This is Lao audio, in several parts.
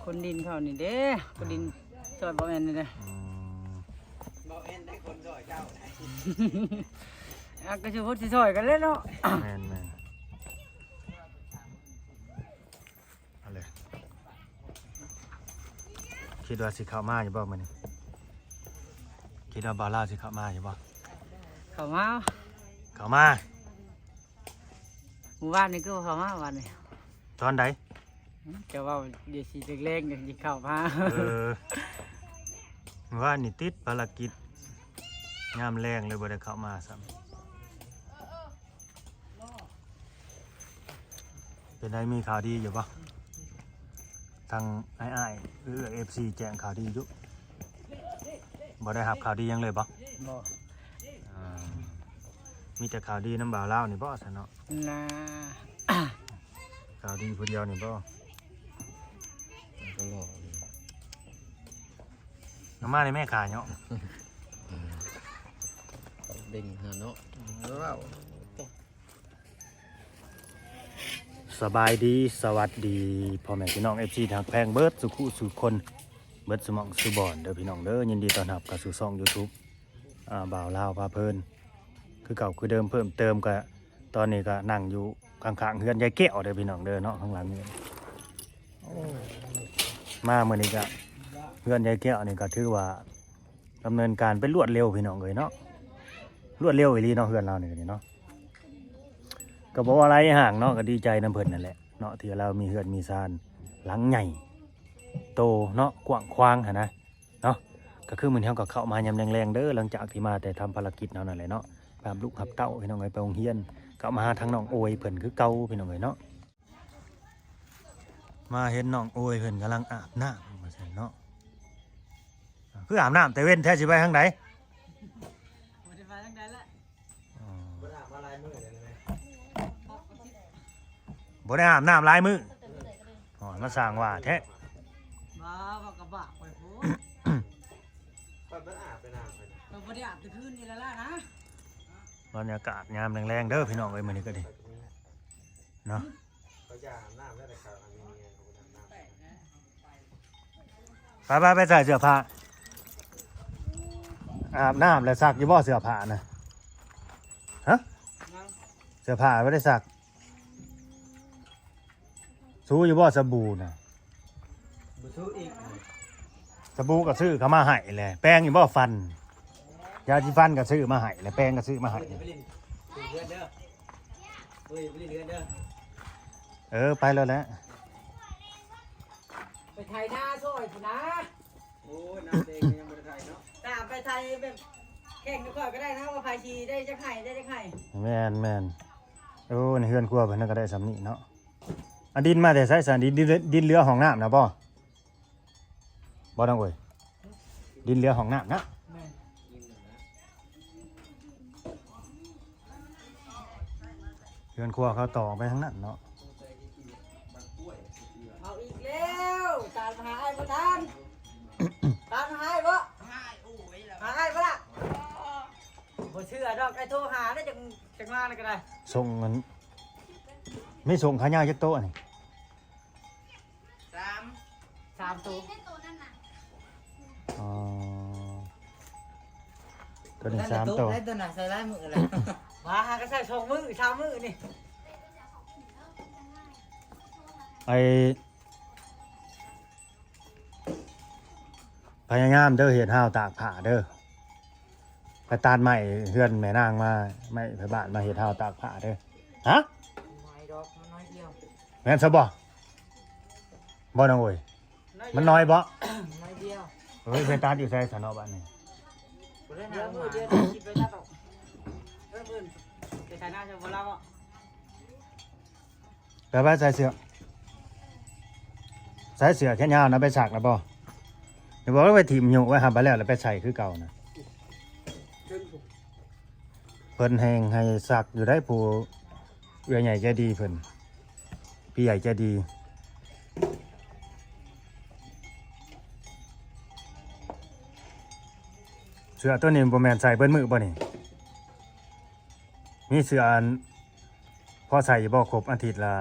ຂົນດິນເຂົານີ້ເດ້ ຂົນດິນຊ່ອຍບໍ່ແມ່ນນີ້ເດ້. ອືມ ບໍ່ແມ່ນໄດ້ຂົນຊ່ອຍເຈົ້າ ອ່ະ ກໍຊິຄົນຊິຊ່ອຍກັນແຫຼະເນາະ. ແມ່ນໆ ເອົາເລີຍ. ຄິດວ່າຊິເຂົ້າມາຢູ່ບໍ່ມື້ນີ້? ຄິດວ່າບ່າວລາວຊິເຂົ້າມາຢູ່ບໍ່? ເຂົ້າມາ ເຂົ້າມາ. ມື້ວານນີ້ຄືບໍ່ເຂົ້າມາ ວານນີ້. ຕອນໃດ? ຈະເວົ້າ ດຽວຊິແລງໆ ຈັ່ງຊິເຂົ້າມາ. ເອີ ມື້ວານນີ້ຕິດພາລະກິດ ຍາມແລງເລີຍບໍ່ໄດ້ເຂົ້າມາຊ້ຳ. ເປັນໃດ ມີຂ່າວດີຢູ່ບໍ່? ທາງອ້າຍໆ ຫຼື ເອັຟຊີ ແຈ້ງຂ່າວດີຢູ່. ບໍ່ໄດ້ຮັບຂ່າວດີຫຍັງເລີຍບໍ່? ບໍ່. ອ່າ ມີແຕ່ຂ່າວດີນຳບ່າວລາວນີ້ບໍ່ຊັ້ນເນາະ? ນາ ຂ່າວດີຜູ້ດຽວນີ້ບໍ່? ມັນກໍຫຼໍ່ຢູ່. ເອົາມາໃນແມ່ຂາຍເນາະ ເບັງຫາເນາະ. ເອີ ເວົ້າ ສະບາຍດີ ສະຫວັດດີ ພໍ່ແມ່ພີ່ນ້ອງ ເອັຟຊີ ທີ່ຮັກແພງເບິດສູ່ຄູ່ສູ່ຄົນ ເບິດສູ່ໝ່ອງສູ່ບ່ອນເດີພີ່ນ້ອງເດີ. ຍິນດີຕ້ອນຮັບເຂົ້າສູ່ຊ່ອງຢູທູບ ອ່າ ບ່າວລາວພາເພີນ ຄືເກົ່າຄືເດີມ. ເພີ່ມເຕີມກະ ຕອນນີ້ກະນັ່ງຢູ່ຂ້າງໆເຮືອນຍາຍແກ້ວເດີພີ່ນ້ອງເດີເນາະ ຂ້າງຫຼັງນີ້. ໂອ້ ມາມື້ນີ້ກະ ເຮືອນຍາຍແກ້ວນີ້ກະຖືວ່າ ດຳເນີນການໄປລວດເລັວພີ່ນ້ອງເອີຍເນາະ ລວດເລັວອີ່ຫຼີເນາະ ເຮືອນລາວນີ້ກະດີເນາະ. ກະບໍ່ວ່າຫຼາຍຫ່າງເນາະ ກະດີໃຈນຳເພິ່ນນັ້ນແຫຼະເນາະ ທີ່ລາວມີເຮືອນມີຊານຫຼັງໃຫຍ່ໂຕເນາະ ກວ້າງຂວາງຫັ້ນນະເນາະ. ກະຄືມື້ນີ້ເຮົາກະເຂົ້າມາຍາມແລງໆເດີ ຫຼັງຈາກທີ່ມາແຕ່ທຳພາລະກິດເຮົານັ້ນແຫຼະເນາະ ໄປຮັບລູກຮັບເຕົ້າພີ່ນ້ອງເອີຍ ໄປໂຮງຮຽນ ກະມາຫາທາງນ້ອງໂອຍເພິ່ນຄືເກົ່າພີ່ນ້ອງເອີຍເນາະ. ມາເຫັນນ້ອງໂອຍເພິ່ນກຳລັງອາບນ້ຳວ່າຊັ້ນເນາະ. ຄືອາບນ້ຳແຕ່ເວັນແທ້ ຊິໄປທາງໃດ? ບໍ່ໄດ້ໄປທາງໃດລະ. ອໍ ບໍ່ໄດ້ອາບມາຫຼາຍມື້ແລ້ວແມ່ນ. ບໍ່ໄດ້ອາບນ້ຳຫຼາຍມື້. ອໍ ມາສ້າງວ່າແທ້. ບໍ່ ວ່າກະບາກໄປພຸ້ນ. ຂ້ອຍບໍ່ໄດ້ອາບໄປນານ ຂ້ອຍບໍ່ໄດ້ອາບແຕ່ຄືນນີ້ລະລະນະ. ບັນຍາກາດຍາມແລງໆເດີພີ່ນ້ອງເອີຍ ມື້ນີ້ກະດີເນາະ. ໄປໆ ໄປໃສ່ເສື້ອຜ້າ ອາບນ້ຳແລ້ວຊັກຢູ່ບໍ່ເສື້ອຜ້ານະ? ຮະ? ເສື້ອຜ້າບໍ່ໄດ້ຊັກ. ຊູຢູ່ບໍ່ສະບູນະ? ບໍ່ຊູອີກ. ສະບູກະຊື້ເຂົ້າມາໃຫ້ແຫຼະ. ແປງຢູ່ບໍ່ຟັນ? ຢາສີຟັນກະຊື້ມາໃຫ້ແຫຼະ ແປງກະຊື້ມາໃຫ້. ໄປຫຼິ້ນເຮືອນເດີ ເອີ ໄປຫຼິ້ນເຮືອນເດີ. ເອີ ໄປແລ້ວແຫຼະ. ໄປໄຖນາຊ່ອຍພຸ້ນນາ. ໂອ້ຍ ນາແດງຍັງບໍ່ໄດ້ໄຖເນາະ. ຖ້າໄປໄຖແບບແຂ່ງກັບຂ້ອຍກະໄດ້ນະ ວ່າໃຜຊິໄດ້ຈັກໄຮ່ ໄດ້ຈັກໄຮ່. ແມ່ນໆ. ໂອ້ ໃນເຮືອນຄົວເພິ່ນກະໄດ້ສ່ຳນີ້ເນາະ. ອັນດິນມາແຕ່ໃສຊັ້ນ? ດິນ ດິນ ດິນເຫຼືອຫ້ອງນ້ຳນະບໍ່? ບໍ່ນ້ອງໂອຍ ດິນເຫຼືອຫ້ອງນ້ຳນະ. ແມ່ນ. ເຮືອນຄົວເຂົາຕໍ່ໄປທາງນັ້ນເນາະ. ເອົາອີກແລ້ວ ຕາມຫາອ້າຍບໍ່ທັນ. ຕາມຫາອ້າຍບໍ່? ຫາອ້າຍບໍ່ລະ? ບໍ່ເຊື່ອດອກ ອ້າຍໂທຫາແລ້ວ ຈັ່ງ ຈັ່ງມານະກະໄດ້. ສົ່ງ ອັນ ມີສົ່ງຂາຍາວຈັກໂຕອັນນີ້? ສາມ ສາມໂຕ. ອໍ ໂຕນີ້ສາມໂຕ. ໂຕນັ້ນໃສ່ຫຼາຍມື້ແລ້ວ. ວ່າຫາກະໃສ່ສອງມື້ສາມມື້ນີ້. ໄອ້ ພະຍາຍາມເດີ ເຮັດຮາວຕາກຜ້າເດີ. ໄປຕັດໄມ້ເຮືອນແມ່ນາງມາ ໄມ້ໄທບ້ານມາເຮັດຮາວຕາກຜ້າເດີ. ຮະ? ໜ້ອຍດອກ ມັນໜ້ອຍດຽວ. ແມ່ນຊະບໍ່? ບໍ່ນ້ອງໂອຍ ມັນໜ້ອຍບໍ່? ໜ້ອຍດຽວ. ເອີຍ ໄປຕັດຢູ່ໃສຊັ້ນເນາະບາດນີ້? ບໍ່ໄດ້ນະ ມື້ດຽວຊິໄປຕັດອອກ. ເອີ ມື້ໄປໄຖນາຊະບໍ່ລາວ. ໄປ ໄປໃສ່ເສື້ອ ໃສ່ເສື້ອແຂນຍາວນະ ໄປຊັກແລ້ວບໍ່? ຢ່າບອກວ່າໄປຖິ້ມໂຍະໄວ້ຫັ້ນ ໄປແລ້ວ ແລ້ວໄປໃສ່ຄືເກົ່ານະ. ເພິ່ນແຮ່ງໃຫ້ຊັກຢູ່ໄດ໋ ຜູ້ເອື້ອຍໃຫຍ່ໃຈດີເພິ່ນ ພີ່ໃຫຍ່ໃຈດີ. ເສື້ອໂຕນີ້ບໍ່ແມ່ນໃສ່ເບິດມື້ບໍ່ນີ້? ມີເສື້ອອັນ ພໍໃສ່ຢູ່ບໍ່? ຄົບອາທິດລະ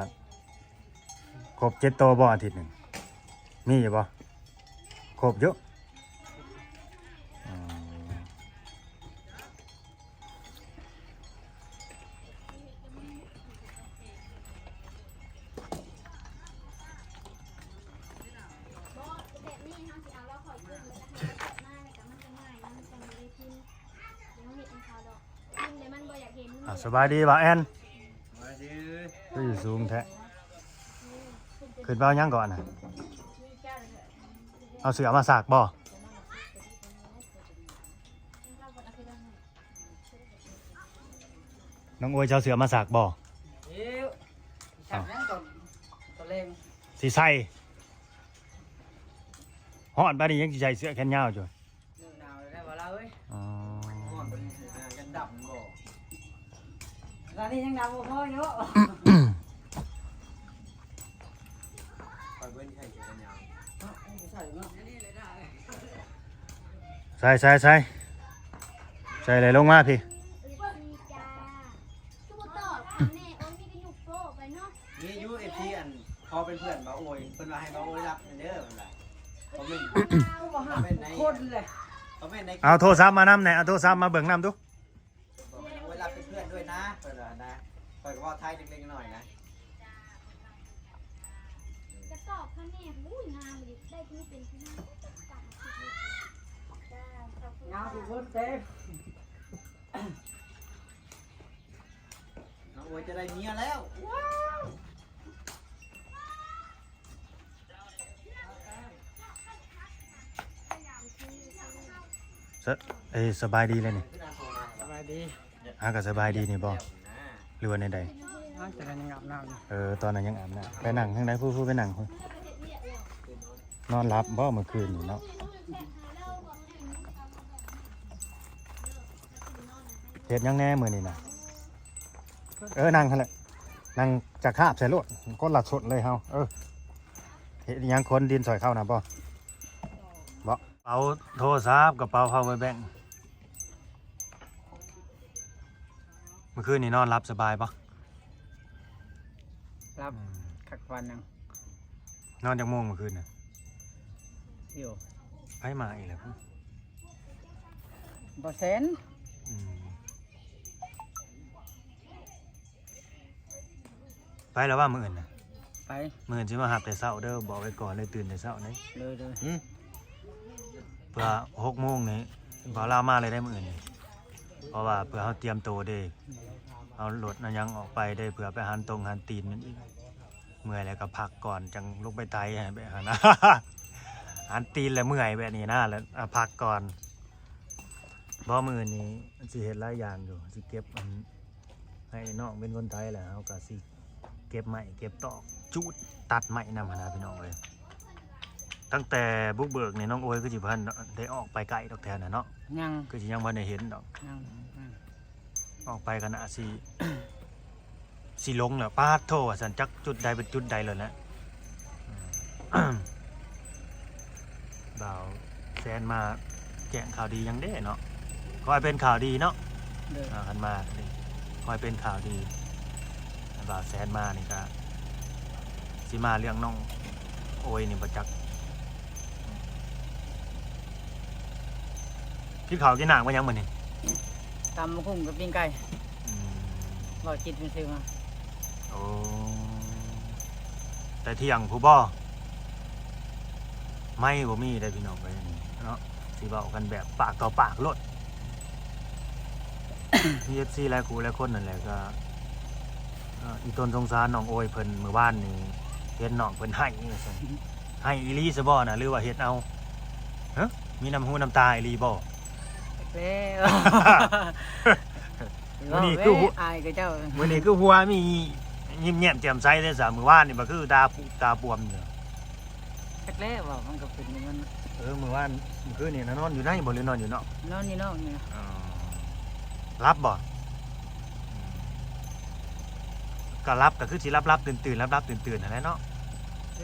ຄົບເຈັດໂຕບໍ່ອາທິດໜຶ່ງ? ມີຢູ່ບໍ່? ຄົບຢູ່. ອໍ ອ່າ ສະບາຍດີບ່າວແອນ. ສະບາຍດີ. ຄືຢູ່ສູງແທ້? ຂຶ້ນມາເອົາຫຍັງກ່ອນນະ? ເອົາເສື້ອມາຊັກບໍ່? ນ້ອງໂອຍ ເຈົ້າເສື້ອມາຊັກບໍ່? ເອີ ຊັກຫຍັງຕອນ ຕອນແລງ ຊິໃສ່. ຮ້ອນປານນີ້ຍັງຊິໃສ່ເສື້ອແຂນຍາວຢູ່. ໜາວແລ້ວບໍ່ລະເອີຍ. ອໍ ຮ້ອນປານນີ້ຍັງດຳບໍ່? ຕອນນີ້ຍັງດຳບໍ່ພໍຢູ່. ຂ້ອຍເບິ່ງໃສ່ເສື້ອແຂນຍາວ. ໃສ່ເນາະ ໃສ່ ໃສ່ ໃສ່ ໃສ່ເລີຍ ລົງມາພີ້. ຄືບໍ່ຕອບແມ່ ໂອ້ຍ ມີແຕ່ຍຸກໂປ້ໄປເນາະ. ມີຢູ່ ເອັຟຊີ ອັນ ຂໍເປັນເພື່ອນບ່າວໂອຍ ເພິ່ນວ່າໃຫ້ບ່າວໂອຍຮັບແດ່ເດີ ເພິ່ນວ່າ. ຄອມເມັນ ຄອມເມັນໃນ ຄົນເລີຍ ຄອມເມັນໃນ ເອົາໂທລະສັບມານຳແດ່ ເອົາໂທລະສັບມາເບິ່ງນຳດູ. ບອກໃຫ້ໂອຍຮັບເປັນເພື່ອນດ້ວຍນະ ເພິ່ນວ່ານະ. ຂ້ອຍກໍເວົ້າໄທເລັກໆນ້ອຍໆນະ. ກະຕອບຄະແນນ ອຸ້ຍ ງາມອີ່ຫຼີ ໄດ້ຄືເປັນຜູ້ນຳ ງາມທຸກຄົນເຕັມ. ນ້ອງໂອຍຈະໄດ້ເມຍແລ້ວ. ວ້າວ ສະ ເອີ ສະບາຍດີແລ້ວນີ້. ສະບາຍດີ. ຫາກໍສະບາຍດີນີ້ບໍ່ ຫຼືວ່າແນວໃດ? ອາ ຕອນນັ້ນຍັງອາບນ້ຳ. ເອີ ຕອນນັ້ນຍັງອາບນ້ຳ. ໄປນັ່ງທາງໃດ? ຜູ້ ຜູ້ໄປນັ່ງພຸ້ນ. ນອນຫຼັບບໍ່ມື້ຄືນນີ້ເນາະ? ເຮັດຫຍັງແດ່ມື້ນີ້ນະ? ເອີ ນັ່ງຫັ້ນແຫຼະ ນັ່ງຈັກຄາບໃສ່ໂລດ ຄົນລະຊົນເລີຍເຮົາ. ເອີ ເຮັດອີ່ຫຍັງ ຂົນດິນຊ່ອຍເຂົານະບໍ່? ບໍ່. ເປົາໂທລະສັບ ກະເປົາ power bank. ມື້ຄືນນີ້ນອນຫຼັບສະບາຍບໍ່? ຫຼັບ ອືມ ຄັກປານຫຍັງ. ນອນຈັກໂມງມື້ຄືນນະ? ໂຢ ໃຜມາອີກແລ້ວ? ບໍ່ແສນ. ອືມ. ໄປແລ້ວວ່າມື້ອື່ນນະ? ໄປ. ມື້ອື່ນຊິມາຮັບແຕ່ເຊົ້າເດີ ບອກໄວ້ກ່ອນເລີຍ ຕື່ນແຕ່ເຊົ້າເດີ. ໂດຍໆ. ຫື? ເພື່ອຫົກໂມງນີ້ ບ່າວລາວມາເລີຍໄດ໋ມື້ອື່ນນີ້ ເພາະວ່າເພື່ອເຮົາຕຽມໂຕເດ້ ເອົາລົດເອົາຫຍັງອອກໄປເດ້ ເພື່ອໄປຫັນຕົງຫັນຕີນມັນອີກ. ເມື່ອຍແລ້ວກໍພັກກ່ອນ ຈັ່ງລົງໄປໄຖໃຫ້ແບບຫັ້ນນະ ຫັນຕີນແລ້ວເມື່ອຍແບບນີ້ນະ ແລ້ວ ອາ ພັກກ່ອນ. ບໍ່ ມື້ນີ້ຊິເຮັດຫຼາຍຢ່າງຢູ່ ຊິເກັບອັນ ໃຫ້ນ້ອງເປັນຄົນໄຖ ແລ້ວເຮົາກໍຊິເກັບໄມ້ເກັບຕອກ ຈູດຕັດໄມ້ນຳຫັ້ນນະ ພີ່ນ້ອງເອີຍ. ຕັ້ງແຕ່ບຸກເບີກນີ້ ນ້ອງໂອຍຄືຊິບໍ່ທັນໄດ້ອອກໄປໄກດອກແຖວນັ້ນເນາະ. ຍັງ. ຄືຊິຍັງບໍ່ໄດ້ເຫັນດອກ. ຍັງ. ອືມ. ອອກໄປກໍໜ້າຊິ ຊິຫຼົງແລ້ວ ປາດໂທ້ ວ່າຊັ້ນ ຈັກຈຸດໃດເປັນຈຸດໃດໂລດແຫຼະ. ບ່າວແຊນມາແຈ້ງຂ່າວດີຫຍັງເດ້ເນາະ ຂໍໃຫ້ເປັນຂ່າວດີເນາະ. ໂດຍ. ອ່າ ຄັນມາ ຂໍໃຫ້ເປັນຂ່າວດີ. ບ່າວແຊນມານີ້ກະຊິມາເລື່ອງນ້ອງໂອຍນີ້ບໍ່ຈັກ. ກິນເຂົ້າກິນນ້ຳກັບຫຍັງມື້ນີ້? ຕຳບັກຫຸ່ງກັບປີ້ງໄກ່. ອືມ. ເວົ້າຈິດຊື່ມາ. ໂອ້ ແຕ່ທ່ຽງພຸ້ນບໍ່? ໄມບໍ່ມີເດ້ພີ່ນ້ອງເອີຍເນາະ ຊິເວົ້າກັນແບບປາກຕໍ່ປາກໂລດ. ມີເອັຟຊີຫຼາຍຄູ່ຫຼາຍຄົນນັ້ນແຫຼະ ກໍ ເອີ ອີຕົນສົງສານນ້ອງໂອຍເພິ່ນ ມື້ວານນີ້ເຫັນນ້ອງເພິ່ນໄຫ້ວ່າຊັ້ນ. ໄຫ້ອີ່ຫຼີຊະບໍ່ນະ ຫຼືວ່າເຮັດເອົາ? ຮະ ມີນ້ຳຫູນ້ຳຕາອີ່ຫຼີບໍ່? ຈັກແລ້ວ. ມື້ນີ້ຄືຫົວ ອາຍເຂົາເຈົ້າ. ມື້ນີ້ຄືຫົວມີຍິ້ມແຍ້ມແຈ່ມໃສແທ້ຊະ ມື້ວານນີ້ບໍ່ຄືຕາປູດຕາບວມຢູ່. ຈັກແລ້ວ ເວົ້າມັນກໍເປັນຢ່າງນັ້ນ. ເອີ ມື້ວານ ມື້ຄືນນີ້ນະ ນອນຢູ່ໃນບໍ່ ຫຼືນອນຢູ່ນອກ? ນອນຢູ່ນອກນີ້. ອໍ ຫຼັບບໍ່? ກໍຫຼັບ ກໍຄືຊິຫຼັບໆຕື່ນໆ ຫຼັບໆຕື່ນໆຫັ້ນແຫຼະເນາະ.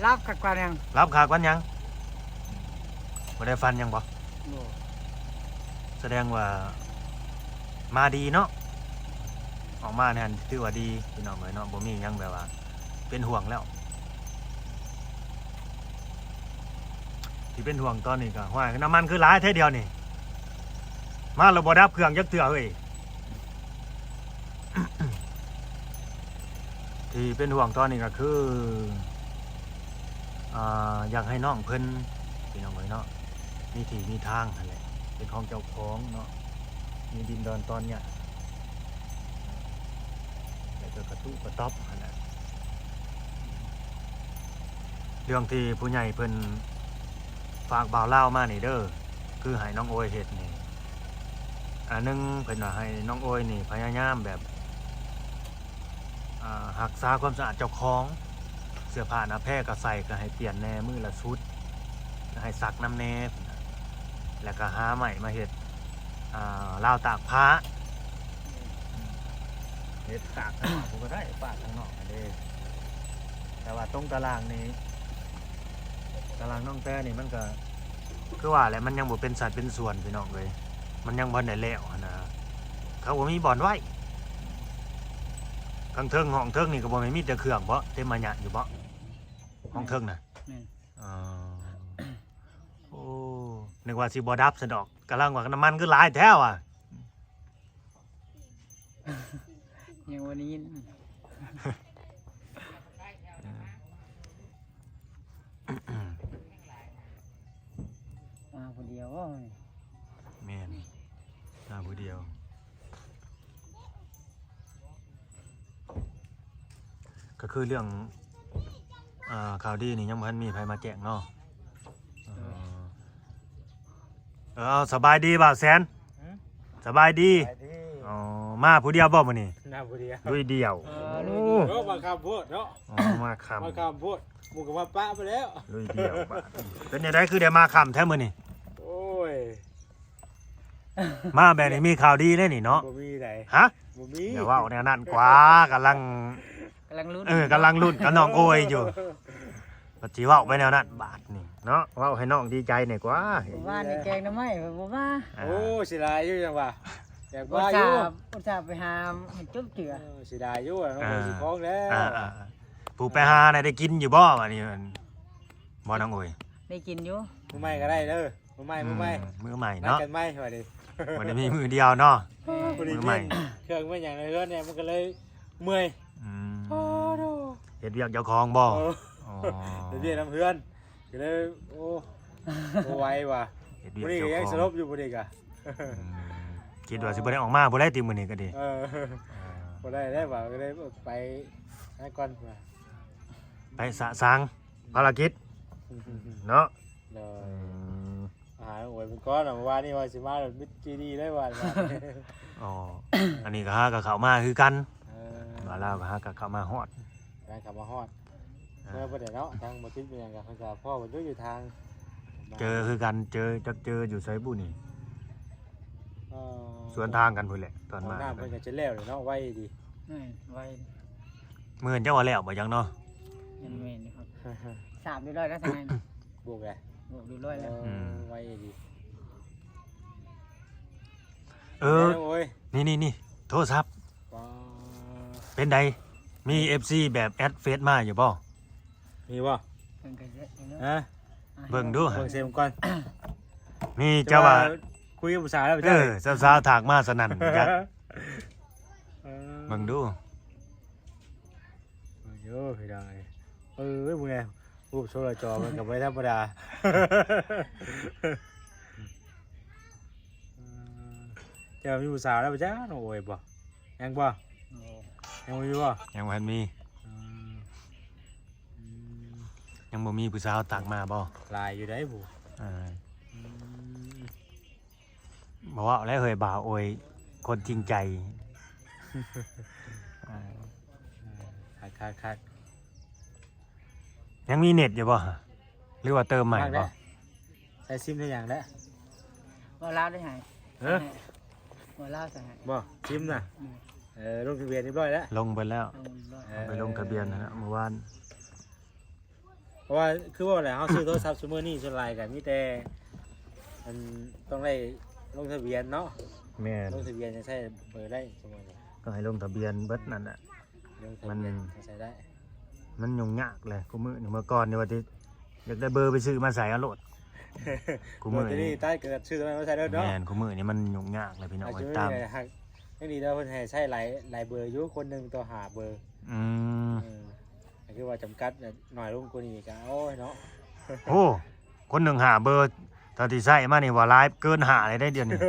ຫຼັບຄັກປານຫຍັງ? ຫຼັບຄັກປານຫຍັງ? ບໍ່ໄດ້ຝັນຫຍັງບໍ່? ບໍ່. ສະແດງວ່າມາດີເນາະ ອອກມານີ້ຖືວ່າດີພີ່ນ້ອງເອີຍເນາະ ບໍ່ມີຫຍັງແບບວ່າເປັນຫ່ວງແລ້ວ. ທີ່ເປັນຫ່ວງຕອນນີ້ກໍ ຫ້ວຍ ນ້ຳມັນຄືຫຼາຍແທ້ດຽວນີ້ ມາແລ້ວບໍ່ດັບເຄື່ອງຈັກເທື່ອເຮີ້ຍ. ທີ່ເປັນຫ່ວງຕອນນີ້ກໍຄື ອ່າ ຢາກໃຫ້ນ້ອງເພິ່ນ ພີ່ນ້ອງເອີຍເນາະ ມີທີ່ມີທາງຫັ້ນແຫຼະ ເປັນຂອງເຈົ້າຂອງເນາະ ມີດິນດອນຕອນຫຍ້າ ແລ້ວກໍກະຕຸກະຕອບຫັ້ນແຫຼະ. ເລື່ອງທີ່ຜູ້ໃຫຍ່ເພິ່ນຝາກບ່າວລາວມານີ້ເດີ ຄືໃຫ້ນ້ອງໂອຍເຮັດນີ້ ອັນໜຶ່ງເພິ່ນວ່າໃຫ້ນ້ອງໂອຍນີ້ພະຍາຍາມແບບ ອ່າ ຮັກສາຄວາມສະອາດເຈົ້າຂອງ ເສື້ອຜ້າໜ້າແພກໍໃສ່ ກໍໃຫ້ປ່ຽນແດ່ມື້ລະຊຸດ ກໍໃຫ້ຊັກນຳແດ່ ແລ້ວກໍຫາໄມ້ມາເຮັດ ອ່າ ລາວຕາກຜ້າ ເຮັດຕາກຂ້າງນອກພຸ້ນກໍໄດ້ ຕາກຂ້າງນອກຫັ້ນເດ້. ແຕ່ວ່າຕົງຕາລາງນີ້ ຕາລາງນ້ອງແຕ້ນີ້ມັນກໍ ຄືວ່າແຫຼະ ມັນຍັງບໍ່ເປັນສັດເປັນສ່ວນພີ່ນ້ອງເອີຍ ມັນຍັງບໍ່ທັນໄດ້ແລ້ວຫັ້ນນະ ເຂົາບໍ່ມີບ່ອນໄວ້. ຂ້າງເທິງ ຫ້ອງເທິງນີ້ກໍບໍ່ແມ່ນມີແຕ່ເຄື່ອງບໍ ເຕັມມາຍະຢູ່ບໍ ຫ້ອງເທິງນະ? ແມ່ນ. ອໍ ໂອ້ ນຶກວ່າຊິບໍ່ດັບຊັ້ນດອກ ກຳລັງວ່ານ້ຳມັນຄືຫຼາຍແທ້ວ່າ. ຍັງບໍ່ໄດ້ຍິນ ມາຜູ້ດຽວບໍ່? ແມ່ນ ມາຜູ້ດຽວ ກໍຄືເລື່ອງ ອ່າ ຂ່າວດີນີ້ຍັງບໍ່ທັນມີໃຜມາແຈ້ງເນາະ. ເອີ ເອີ ສະບາຍດີບ່າວແສນ. ຫືມ? ສະບາຍດີ. ສະບາຍດີ. ອໍ ມາຜູ້ດຽວບໍ່ມື້ນີ້? ມາຜູ້ດຽວ. ລຸຍດ່ຽວ. ເອີ ລຸຍດ່ຽວ. ໂອ້ ມາຄ່ຳໂພດເນາະ. ອໍ ມາຄ່ຳ ມາຄ່ຳໂພດ ໝູ່ກໍມາປະໄປແລ້ວ. ລຸຍດ່ຽວບາດ. ເປັນຈັ່ງໃດຄືໄດ້ມາຄ່ຳແທ້ມື້ນີ້? ໂອ້ຍ ມາແບບນີ້ມີຂ່າວດີເດ້ນີ້ເນາະ. ບໍ່ມີໃດ. ຮະ? ບໍ່ມີ. ຢ່າເວົ້າແນວນັ້ນກວ່າ ກຳລັງ ກຳລັງລຸ້ນ ເອີ ກຳລັງລຸ້ນກັບນ້ອງໂອຍຢູ່ ປະຕິເວົ້າໄປແນວນັ້ນບາດນີ້ເນາະ ເວົ້າໃຫ້ນ້ອງດີໃຈແດ່ກວ່າ. ວານນີ້ແກງໜໍ່ໄມ້ຂ້ອຍບໍ່ມາ. ອ່າ ໂອ້ ເສຍດາຍຢູ່ຈັ່ງວ່າ ຢາກມາຢູ່ ອຸດສ່າ ອຸດສ່າໄປຫາໃຫ້ຈົບເທື່ອ. ເອີ ເສຍດາຍຢູ່ນ້ອງໂອຍ ອ່າ ຊິຂອງແລ້ວ. ອ່າໆ ຜູ້ໄປຫານະໄດ້ກິນຢູ່ບໍ່ບາດນີ້? ບໍ່ ນ້ອງໂອຍ ໄດ້ກິນຢູ່. ມື້ໃໝ່ກໍໄດ້ເດີ. ມື້ໃໝ່ ອືມ ມື້ໃໝ່ ມື້ໃໝ່ເນາະ ນັດກັນໃໝ່ວ່າດິ ບໍ່ໄດ້ມີມື້ດຽວເນາະ. ເອີ ພໍດີ ມື້ໃໝ່ ເຄື່ອງແມ່ນຫຍັງໃນເຮືອນນີ້ ມັນກໍເລີຍເມື່ອຍ. ອືມ ໂອ້ໂດ ເຮັດວຽກເຈົ້າຂອງບໍ່? ເອີ ອໍ ເຮັດວຽກນຳເຮືອນ ກໍເລີຍ ໂອ້ ບໍ່ໄຫວວ່າ. ເຮັດວຽກ ມື້ນີ້ກໍຍັງສະຫຼົບຢູ່ ຜູ້ນີ້ກະ ອືມ ຄິດວ່າຊິບໍ່ໄດ້ອອກມາພຸ້ນແຫຼະຕິ ມື້ນີ້ກໍດີ. ເອີ ອ່າ ບໍ່ໄດ້ແລ້ວວ່າ ກໍເລີຍໄປ ໄປກ່ອນວ່າ ໄປສະສາງ ພາລະກິດເນາະ. ໂດຍ ອືມ ຫາໂອຍເພິ່ນກ່ອນ ເມື່ອວານນີ້ວ່າຊິມາແລ້ວມິດຈີດີໄດ້ວ່າ. ອໍ ອັນນີ້ກໍຫາກໍເຂົ້າມາຄືກັນ. ເອີ ວ່າລາວກໍຫາກໍເຂົ້າມາຮອດ ໄດ້ເຂົ້າມາຮອດ. ອ່າ ເມື່ອບໍ່ໄດ້ເນາະ ທາງບໍ່ຕິດເປັນຫຍັງກໍເພິ່ນກໍພໍ້ເພິ່ນຢູ່ ຢູ່ທາງ ເຈີຄືກັນ ເຈີ ຈັກເຈີຢູ່ໃສບຸນີ້. ເອີ ສວນທາງກັນພຸ້ນແຫຼະຕອນມາ. ຫ້ອງນ້ຳເພິ່ນກໍຈະແລ້ວແລ້ວເນາະ ໄວດີ. ແມ່ນ ໄວ. ມື້ອື່ນເຈົ້າວ່າແລ້ວບໍ່ຈັກເນາະ? ຍັງແມ່ນຢູ່ຄັບ ສາບຮຽບຮ້ອຍແລ້ວທາງນັ້ນ. ບວກແຫຼະ ບວກຮຽບຮ້ອຍແລ້ວ. ເອີ ອືມ ໄວດີ. ເອີ ໂອ້ຍ ນີ້ໆໆ ໂທລະສັບ. ວ້າ ເປັນໃດ? ມີເອັຟຊີແບບແອັດເຟສມາຢູ່ບໍ່? ມີບໍ່? ເບິ່ງກັນເດີ ຮະ? ເບິ່ງດູ ເບິ່ງເສັງກ່ອນ. ມີ ເຈົ້າວ່າ ແຕ່ວ່າຄຸຍກັບຜູ້ສາວແລ້ວ ເອີ ເຈົ້າ ສາວໆ ທັກມາສະນັ້ນ ເອີ ເບິ່ງດູ. ເບິ່ງຢູ່ພີ່ນ້ອງເອີຍ ເອີຍ ເບິ່ງແດ່ ຮູບໂຊລະຈໍມັນກໍບໍ່ໄດ້ທຳມະດາ. ເອີ ເຈົ້າມີຜູ້ສາວແລ້ວບໍ່? ຈ້າ ນ້ອງໂອຍບໍ່? ຍັງບໍ່? ໂອ້ ຍັງບໍ່ມີບໍ່? ຍັງບໍ່ທັນມີ. ອືມ ອືມ ຍັງບໍ່ມີຜູ້ສາວທັກມາບໍ່? ຫຼາຍຢູ່ໃດ໋ຜູ້. ເອີ ອືມ ບໍ່ເວົ້າແລ້ວເຮີ້ຍ ບ່າວໂອຍ ຄົນຈິງໃຈ. ເອີ ຄັກໆໆ ຍັງມີເນັດຢູ່ບໍ່ ຫຼືວ່າເຕີມໃໝ່ບໍ່? ໃສ່ຊິມໄດ້ຫຍັງແລ້ວ? ເວົ້າລາວໄດ້ໃຫ້. ເອີ ເວົ້າລາວໃສ່ໃຫ້. ບໍ່ ຊິມນະ? ອືມ ເອີ ລົງທະບຽນຮຽບຮ້ອຍແລ້ວ. ລົງໄປແລ້ວ. ລົງຮຽບຮ້ອຍ. ເອີ ໄປລົງທະບຽນຫັ້ນນະ ມື້ວານ. ເພາະວ່າຄືເວົ້າແຫຼະ ເຮົາຊື້ໂທລະສັບຊຸມື້ນີ້ສ່ວນຫຼາຍກໍມີແຕ່ ອັນ ຕ້ອງໄດ້ລົງທະບຽນເນາະ. ແມ່ນ ລົງທະບຽນຈັ່ງໃຊ້ເບີໄດ້ ສົມມຸດ ກໍໃຫ້ລົງທະບຽນເບິດນັ້ນແຫຼະ. ລົງທະບຽນ ມັນ ຈັ່ງໃຊ້ໄດ້ ມັນຫຍຸ້ງຍາກແຫຼະ ຄູ່ມື້ນີ້. ເມື່ອກ່ອນນີ້ວ່າຊິຢາກໄດ້ເບີໄປຊື້ມາໃສ່ເອົາໂລດ. คู่มื้อนี้ เดี๋ยวนี้ตัดก็ซื้อตัวใหม่มาใส่แล้วเนาะ แม่น คู่มื้อนี้มันยุ่งยากเลยพี่น้อง อาจจะ เอ้ย ตาม ไม่มีอะไรหัก ยังดีแล้วเพิ่นให้ใช้หลาย หลายเบอร์อยู่ คนหนึ่งต่อห้าเบอร์ อืม เออ ก็คือว่าจำกัดหน่อยลงกว่านี้ก็ โอ้ยเนาะ โอ้ คนหนึ่งห้าเบอร์ เท่าที่ใช้มานี่ว่าหลายเกินห้าเลยได้เดี๋ยวนี้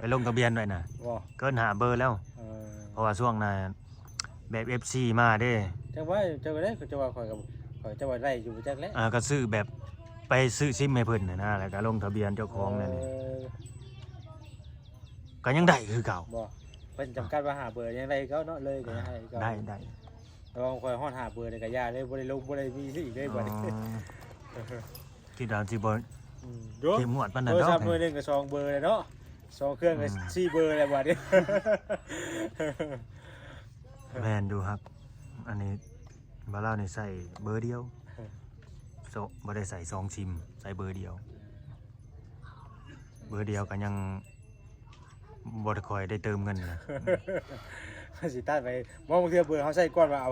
ไปลงทะเบียนด้วยนะ บ่ เกินห้าเบอร์แล้ว เออ เพราะว่าช่วงนั้นแบบ เอฟซี มาเด้ จังว่า จังว่าได้ จังว่าข้อยก็ ข้อยจังว่าได้อยู่จักแหละ อ่า ก็ซื้อแบบไปซื้อซิมให้เพิ่นน่ะนะ แล้วก็ลงทะเบียนเจ้าของนั่นนี่ เออ ก็ยังได้คือเก่า บ่ เพิ่นจำกัดว่าห้าเบอร์ยังได้คือเก่าเนาะ เลยก็ยังได้คือเก่า ได้ ได้ แต่ว่าข้อยฮอดห้าเบอร์เลยก็อย่าเลย บ่ได้ลง บ่ได้มีอีกเลยบัดนี้ อ๋อ คิดว่าสิบ่ อืม เข้มงวดปานนั้นดอก โทรศัพท์หน่วยหนึ่งก็สองเบอร์เลยเนาะ สองเครื่องก็ อืม สี่เบอร์แล้วบัดนี้ แม่นอยู่ครับ อันนี้บ่าวลาวนี่ใช้เบอร์เดียว โซะ บ่ได้ใช้สองซิม ใช้เบอร์เดียว เบอร์เดียวก็ยังบ่ได้ค่อยได้เติมเงินนะ สิตัดไป บ่ บางเทื่อเบอร์เฮาใช้ก่อนว่าเอา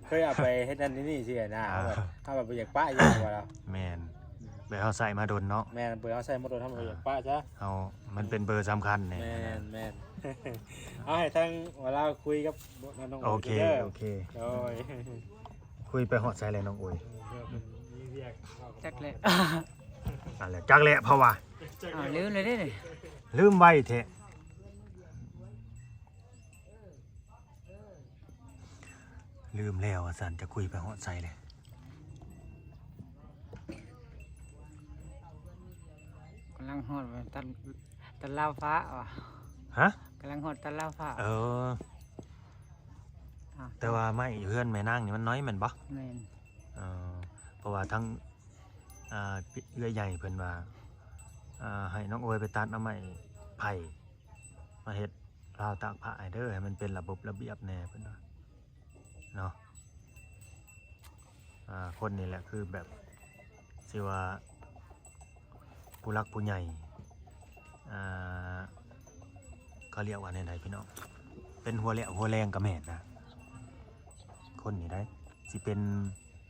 เคยเอาไปเฮ็ดนั่นนี่นี่สินะ อ่า เฮาแบบ เฮาแบบบ่อยากปะอยู่ว่าแล้ว แม่น แบบเฮาใช้มาโดนเนาะ แม่น เบอร์เฮาใช้มาโดน เฮาบ่อยากปะซะ เฮา มันเป็นเบอร์สำคัญแน่ แม่น แม่น เอาให้ทางบ่าวลาวคุยกับน้องโอเค เด้อ โอเค โอ้ย คุยไปฮอดไสแล้วน้องโอย จักแหละ นั่นแหละ จักแหละ เพราะว่า อ้าว ลืมเลยเด้นี่ ลืมไวแท้ ลืมแล้วว่าซั่น จะคุยไปฮอดไสเลย กำลังฮอดตัด ตัดลาวฟ้าว่ะ ฮะ กำลังฮอดตัดลาวฟ้า เออ อ่ะ แต่ว่าไม้อยู่เฮือนแม่นางนี่มันน้อยแม่นบ่ แม่น เออ เพราะว่าทั้ง อ่า เอื้อยใหญ่เพิ่นว่า อ่า ให้น้องโอยไปตัดเอาไม้ไผ่มาเฮ็ดราวตากผ้าให้เด้อ ให้มันเป็นระบบระเบียบแหน่เพิ่นว่าเนาะ อ่า คนนี่แหละคือแบบ สิว่าผู้หลักผู้ใหญ่ อ่า เขาเรียกว่าแนวใดพี่น้อง เป็นหัวเรี่ยวหัวแรงก็แม่นนะ คนนี้ได้ สิเป็น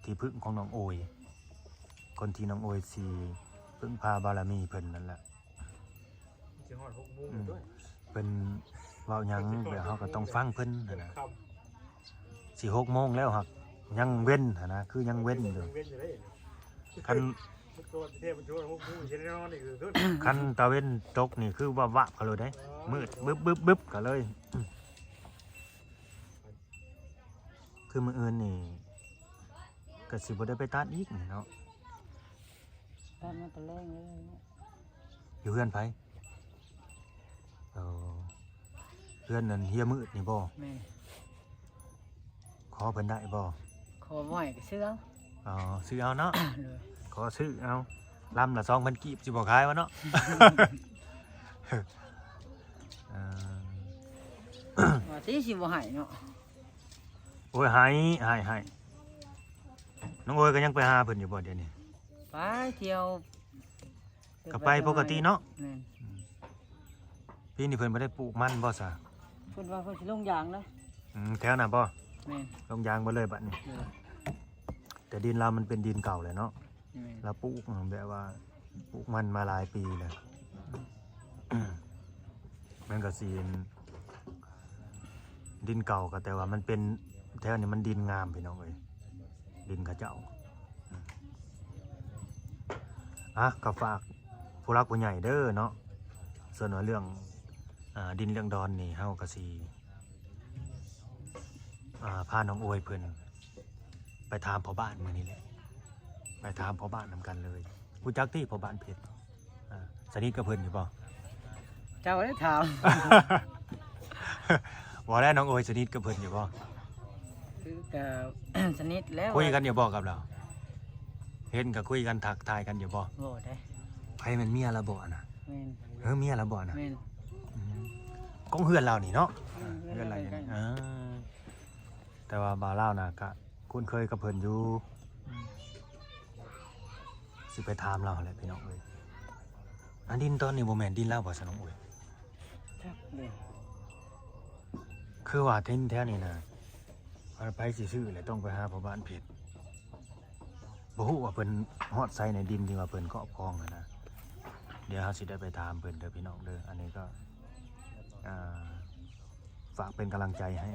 ที่พึ่งของน้องโอย คนที่น้องโอยสิพึ่งพาบารมีเพิ่นนั่นแหละ สิฮอดหกโมง อืม แล้ว เพิ่นเว้าหยังแบบเฮาก็ต้องฟังเพิ่นหั้นนะ ค่ำ สิหกโมงแล้ว หากยังเว้นหั้นนะ คือยังเว้นอยู่ ยังเว้นอยู่เด้ คัน เมื่อก่อนเทพมันชวนหกโมงเย็นแน่นอนนี่คือ คันตะเว็นตกนี่คือวับๆ เขาเลยเด้ อ๋อ มืดบึบๆ ๆ เขาเลย คือมื้ออื่นนี่ก็สิบ่ได้ไปตัดอีกนี่เนาะ ตัดมาแต่แลงเลยเนาะ อยู่เฮือนไผ เออ เฮือนนั่นเฮียมืดนี่บ่ แม่น ขอเพิ่นได้บ่ ขอบ่ให้ก็ซื้อเอา อ๋อ ซื้อเอาเนาะ โดย ขอซื้อเอา ลำละสองพันกีบ สิบ่ขายวะเนาะ เออ ว่าติสิบ่ให้เนาะ โอ้ย ให้ ให้ ให้ น้องโอยก็ยังไปหาเพิ่นอยู่บ่เดี๋ยวนี้ ไปเที่ยว ก็ไปปกติเนาะ แม่น อืม ปีนี้เพิ่นบ่ได้ปลูกมันบ่ซะ เพิ่นว่าเพิ่นสิลงยางนะ อืม แถวนั้นบ่ แม่น ลงยางเบิดเลยบัดนี้ เออ แต่ดินลาวมันเป็นดินเก่าแหละเนาะ แม่น ลาวปลูกแบบว่าปลูกมันมาหลายปีแล้ว มันก็สิ ดินเก่าก็แต่ว่ามันเป็น แถวนี้มันดินงามพี่น้องเอ้ย ดินเขาเจ้า อืม อ่ะ ก็ฝากผู้หลักผู้ใหญ่เด้อเนาะ ส่วนว่าเรื่อง อ่า ดินเรื่องดอนนี่ เฮาก็สิ อ่า พาน้องโอยเพิ่นไปถามพ่อบ้านมื้อนี้แหละ ไปถามพ่อบ้านนำกันเลย รู้จักติพ่อบ้านเพชร อ่า สนิทกับเพิ่นอยู่บ่ เจ้าได้ถาม ว่าแล้วน้องโอยสนิทกับเพิ่นอยู่บ่ คือก็ สนิทแล้ว คุยกันอยู่บ่กับลาว เห็นก็คุยกันทักทายกันอยู่บ่ บ่ได้ ไผแม่นเมียลาวบ่อันน่ะ แม่น เออ เมียลาวบ่อันน่ะ แม่น อืม ของเฮือนลาวนี่เนาะ อืม เฮือนลาวนี่ เฮือนลาวใกล้ๆ อ่า แต่ว่าบ่าวลาวน่ะก็คุ้นเคยกับเพิ่นอยู่ อืม สิไปถามลาวแหละพี่น้องเอ้ย อันดินตอนนี้บ่แม่นดินลาวบ่ซะน้องโอย จักเด้ คือว่าดินแถวนี้นะ ไผสิซื้อแหละต้องไปหาพ่อบ้านเพชร บ่ฮู้ว่าเพิ่นฮอดไสในดินที่ว่าเพิ่นครอบครองหั้นนะ ດຽວເຮົາຊິໄດ້ໄປຖາມເພິ່ນເດີພີ່ນ້ອງເດີ. ອັນນີ້ກໍ ອ່າ ຝາກເປັນກຳລັງໃຈໃຫ້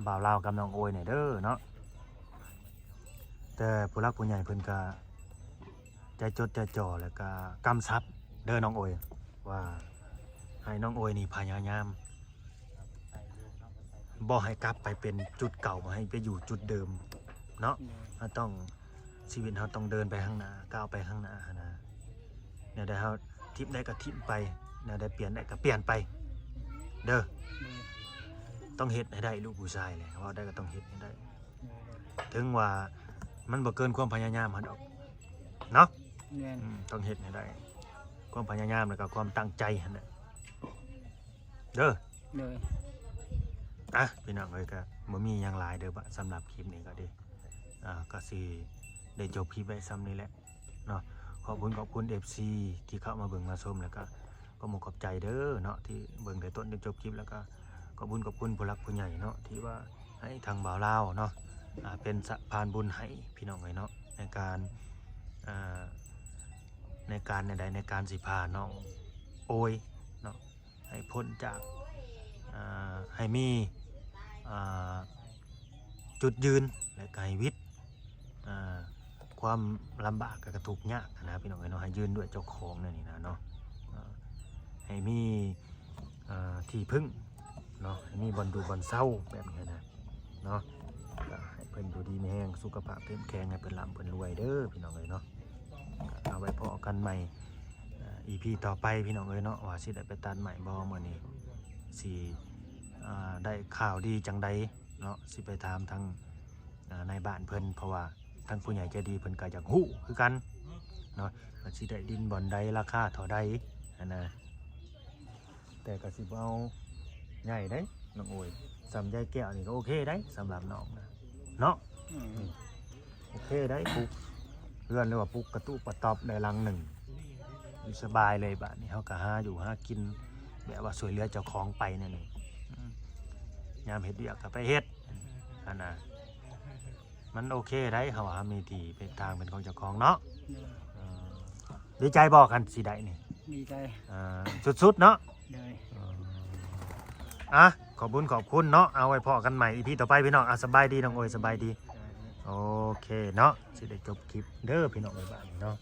ບ່າວລາວກັບນ້ອງໂອຍແດ່ເດີເນາະ. ແຕ່ຜູ້ຫຼັກຜູ້ໃຫຍ່ເພິ່ນກໍໃຈຈົດໃຈຈໍ່ ແລ້ວກໍກຳຊັບເດີນ້ອງໂອຍ ວ່າໃຫ້ນ້ອງໂອຍນີ້ພະຍາຍາມ ບໍ່ໃຫ້ກັບໄປເປັນຈຸດເກົ່າ ບໍ່ໃຫ້ໄປຢູ່ຈຸດເດີມເນາະ. ເຮົາຕ້ອງ ຊີວິດເຮົາຕ້ອງເດີນໄປຂ້າງໜ້າ ກ້າວໄປຂ້າງໜ້າຫັ້ນນະ. ແນວໃດເຮົາຖິ້ມໄດ້ກໍຖິ້ມໄປ ແນວໃດປ່ຽນໄດ້ກໍປ່ຽນໄປເດີ. ຕ້ອງເຮັດໃຫ້ໄດ້ ລູກຜູ້ຊາຍແຫຼະ ເວົ້າໄດ້ກໍຕ້ອງເຮັດໃຫ້ໄດ້ ເຖິງວ່າມັນບໍ່ເກີນຄວາມພະຍາຍາມເຮົາດອກເນາະ. ແມ່ນ ອືມ ຕ້ອງເຮັດໃຫ້ໄດ້ ຄວາມພະຍາຍາມ ແລ້ວກໍຄວາມຕັ້ງໃຈຫັ້ນແຫຼະເດີ. ໂດຍ ອ່ະ ພີ່ນ້ອງເອີຍ ກໍບໍ່ມີຫຍັງຫຼາຍເດີ ສຳລັບຄລິບນີ້ກໍດີ ອ່າ ກໍຊິໄດ້ຈົບຄລິບໄວ້ສ່ຳນີ້ແຫຼະເນາະ. ຂອບຄຸນ ຂອບຄຸນເອັຟຊີທີ່ເຂົ້າມາເບິ່ງມາຊົມ ແລ້ວກໍຂອບອົກຂອບໃຈເດີເນາະ ທີ່ເບິ່ງແຕ່ຕົ້ນຈົນຈົບຄລິບ. ແລ້ວກໍຂອບຄຸນ ຂອບຄຸນຜູ້ຫຼັກຜູ້ໃຫຍ່ເນາະ ທີ່ວ່າໃຫ້ທາງບ່າວລາວເນາະ ອ່າ ເປັນສະພານບຸນໃຫ້ ພີ່ນ້ອງເອີຍເນາະ ໃນການ ອ່າ ໃນການແນວໃດ ໃນການຊິພານ້ອງໂອຍເນາະ ໃຫ້ພົ້ນຈາກ ອ່າ ໃຫ້ມີ ອ່າ ຈຸດຢືນ ແລະກໍໃຫ້ວິດ ອ່າ ຄວາມລຳບາກ ແລະກໍທຸກຍາກນະ ພີ່ນ້ອງເອີຍເນາະ. ໃຫ້ຢືນດ້ວຍເຈົ້າຂອງແນວນີ້ນະເນາະ ອ່າ ໃຫ້ມີ ອ່າ ທີ່ເພິ່ງເນາະ ໃຫ້ມີບ່ອນຢູ່ບ່ອນເຊົາແບບນີ້ນະເນາະ. ກໍໃຫ້ເພິ່ນຢູ່ດີມີແຮງ ສຸຂະພາບເຂັ້ມແຂງ ໃຫ້ເພິ່ນລ່ຳເພິ່ນລວຍເດີ ພີ່ນ້ອງເອີຍເນາະ. ເອົາໄວ້ພໍ້ກັນໃໝ່ ເອີ ອີພີຕໍ່ໄປ ພີ່ນ້ອງເອີຍເນາະ ວ່າຊິໄດ້ໄປຕັດໄມ້ບໍ່ ມື້ນີ້ຊິ ອ່າ ໄດ້ຂ່າວດີຈັ່ງໃດເນາະ ຊິໄປຖາມທາງ ອ່າ ນາຍບ້ານເພິ່ນ ເພາະວ່າທາງຜູ້ໃຫຍ່ໃຈດີເພິ່ນກໍຢາກຮູ້ຄືກັນເນາະ ວ່າຊິໄດ້ດິນບ່ອນໃດ ລາຄາເທົ່າໃດຫັ້ນນະ. ແຕ່ກໍຊິບໍ່ເອົາໃຫຍ່ເດ້ນ້ອງໂອຍ ສ່ຳຍາຍແກ້ວນີ້ກໍໂອເຄໄດ໋ ສຳລັບນ້ອງນະເນາະ. ອືມ ໂອເຄໄດ໋ ປຸກເຮືອນ ຫຼືວ່າປຸກກະຕຸກກະຕອບໄດ້ຫຼັງໜຶ່ງ ຢູ່ສະບາຍເລີຍ. ບາດນີ້ເຮົາກໍຫາຢູ່ຫາກິນ ແບບວ່າຊ່ວຍເຫຼືອເຈົ້າຂອງໄປແນວນີ້ ອືມ ຍາມເຮັດວຽກກໍໄປເຮັດຫັ້ນນະ. ມັນໂອເຄໄດ໋ ເຮົາວ່າເຮົາມີທີ່ເປັນທາງເປັນຂອງເຈົ້າຂອງເນາະ. ເອີ ດີໃຈບໍ່ຄັນຊິໄດ້ນີ້? ດີໃຈ ອ່າ ສຸດໆເນາະ. ໂດຍ ເອີ ອ່ະ ຂອບບຸນຂອບຄຸນເນາະ. ເອົາໄວ້ພໍ້ກັນໃໝ່ ອີພີຕໍ່ໄປ ພີ່ນ້ອງ. ອ່ະ ສະບາຍດີນ້ອງໂອຍ ສະບາຍດີ. ໂອເຄເນາະ ຊິໄດ້ຈົບຄລິບເດີພີ່ນ້ອງ ບາດນີ້ເນາະ.